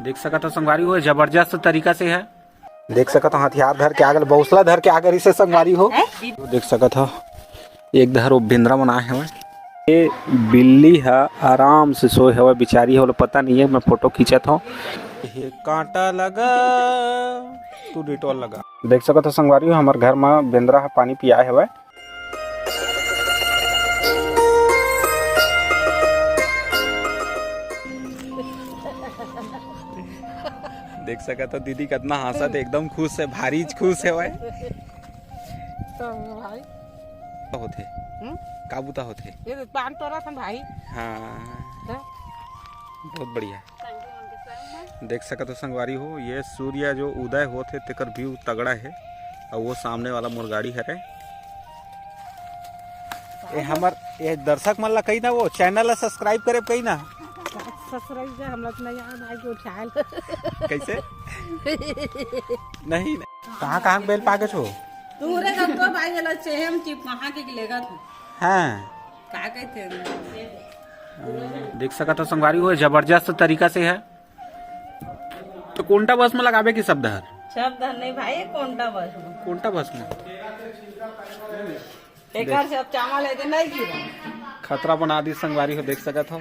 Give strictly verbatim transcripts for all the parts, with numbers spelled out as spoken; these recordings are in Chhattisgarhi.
देख सकत हो संगवारी हो, जबरदस्त तरीका से है। देख सकत हो, हथियार धर के आगे, बौसला धर के आगे रिसे संगवारी हो। देख सकत हो, एक धर वो बेंदरा मन आए हवय। ये बिल्ली ह आराम से सोए हवय, बिचारी ह, ओला पता नहीं है, मैं फोटो खींचत हव। ये कांटा लगा, तू डिटॉल लगा। देख सकत हो संगवारी हो, हमर घर म बेंदरा ह पानी पियाए हवय। देख सकत हो दीदी कितना हंसत हे, एकदम खुश है, भारी खुश है भाई। तो भाई होथे। हम्म? का बुता होथे? ये पान तोरा था भाई। हाँ। तो? बहुत बढ़िया। देख सकत हो संगवारी हो, ये सूर्य जो उदय होथे तेकर व्यू तगड़ा है, और वो सामने वाला मोर गाड़ी हरे। ए हमर, ए दर्शक मन ला कही ना, वो चैनल ला सब्सक्राइब करे कही ना। ससुराल जा, हम लोग नहीं आए भाई को उठाए ल। कैसे? नहीं, नहीं। कहाँ, कहाँ के बेल पाके छो? तू रे का तो भाई, ये लो चेहम चिप वहाँ के लेगा तू। हाँ। का कहते हैं? देख सकत हो संगवारी हो, जबरदस्त तरीका से है। तो कोंटा बस में लगाबे कि सब डहर? सब डहर नहीं भाई, कोंटा बस में। कोंटा बस में। एकर से अब चावल है जे नहीं गिरा। खतरा बना दी संगवारी हो, देख सकत हो।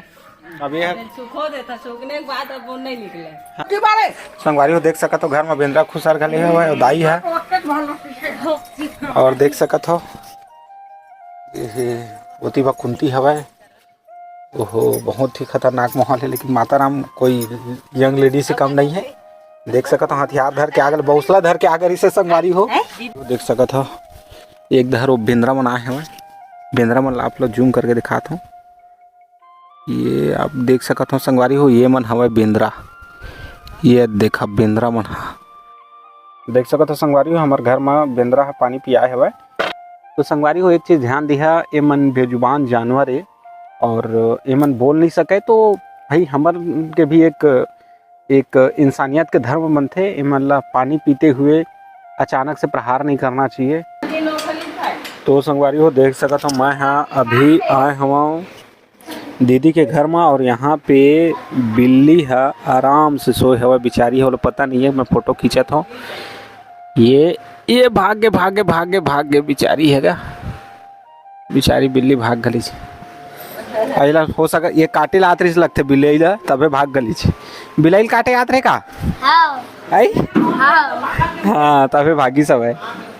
अब ये अरे सूखो देता, सूखने के बाद अब वो नहीं निकले। की बारे? संगवारी हो, देख सकत हो घर में बेंदरा खुसर घले हवय, दाई है। और देख सकत हो, ये ओती बा कुंती हवय। ओहो, बहुत ही खतरनाक माहौल है, लेकिन माता राम कोई यंग लेडी से कम नहीं है। देख सकत हो, हथियार धर के आगे, बौसला धर के आगे रिसे संगवारी हो। देख सकत हो, एक धर वो बेंदरा मन आए हवय। बेंदरा मन ला आप लोग जूम करके दिखात हो। ये आप देख सकत हो संगवारी हो, ये मन हवय बेंदरा। ये देखा बेंदरा मन हा। देख सकत हो संगवारी हो, हमर घर म बेंदरा ह पानी पियाए हवय। तो संगवारी हो, एक चीज ध्यान दिहा, ए मन बेजुबान जानवर ए और ए मन बोल नहीं सके, तो भाई हमर के भी एक, एक इंसानियत के धर्म बनथे, ए मन ला पानी पीते हुए अचानक से प्रहार नहीं करना चाहिए। तो संगवारी हो, देख सकत हो, मैं हा अभी आए हवं दीदी के घर म और यहाँ पे बिल्ली ह आराम से सोए हवय, बिचारी ह, ओला पता नहीं है, मैं फोटो खींचत हव। ये, ये भाग गे, भाग गे, भाग गे, भाग गे, बिचारी हे गा, बिचारी बिल्ली भाग गलीच। अइला हो सका, ये काटे ला आत रहिस लगथे बिल्ली ला, तभे भाग गलीच। बिलाई ल काटे आत रहे का? हाँ। आई? हाँ। हाँ, तभे भागी सब है।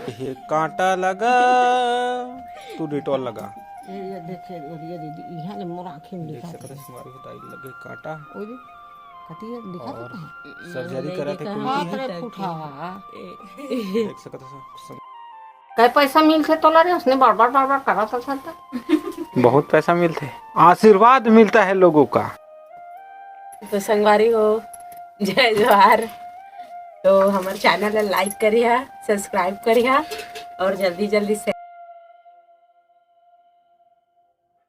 ये कांटा लगा, तू डिटॉल लगा। ये, ये देखे, और ये दीदी, यहाँ ने मोर आँखें में देख दिखा सकत दे। हस, मारी होता है, लगे कांटा। ओ जी, कती है, दिखा और देता है? सर्जरी ये करा थे, देखा, कुंती हाथ है। रे फूटा। देख सकत हस, सं- काय पैसा मिलथे तोला रे, उसने बार बार, बार बार करा था, था, था। बहुत पैसा मिलथे, आशीर्वाद मिलता है लोगों का। तो संगवारी हो, जय जोहार। तो हमर चैनल ला लाइक करिहा, सब्सक्राइब करिहा और जल्दी जल्दी से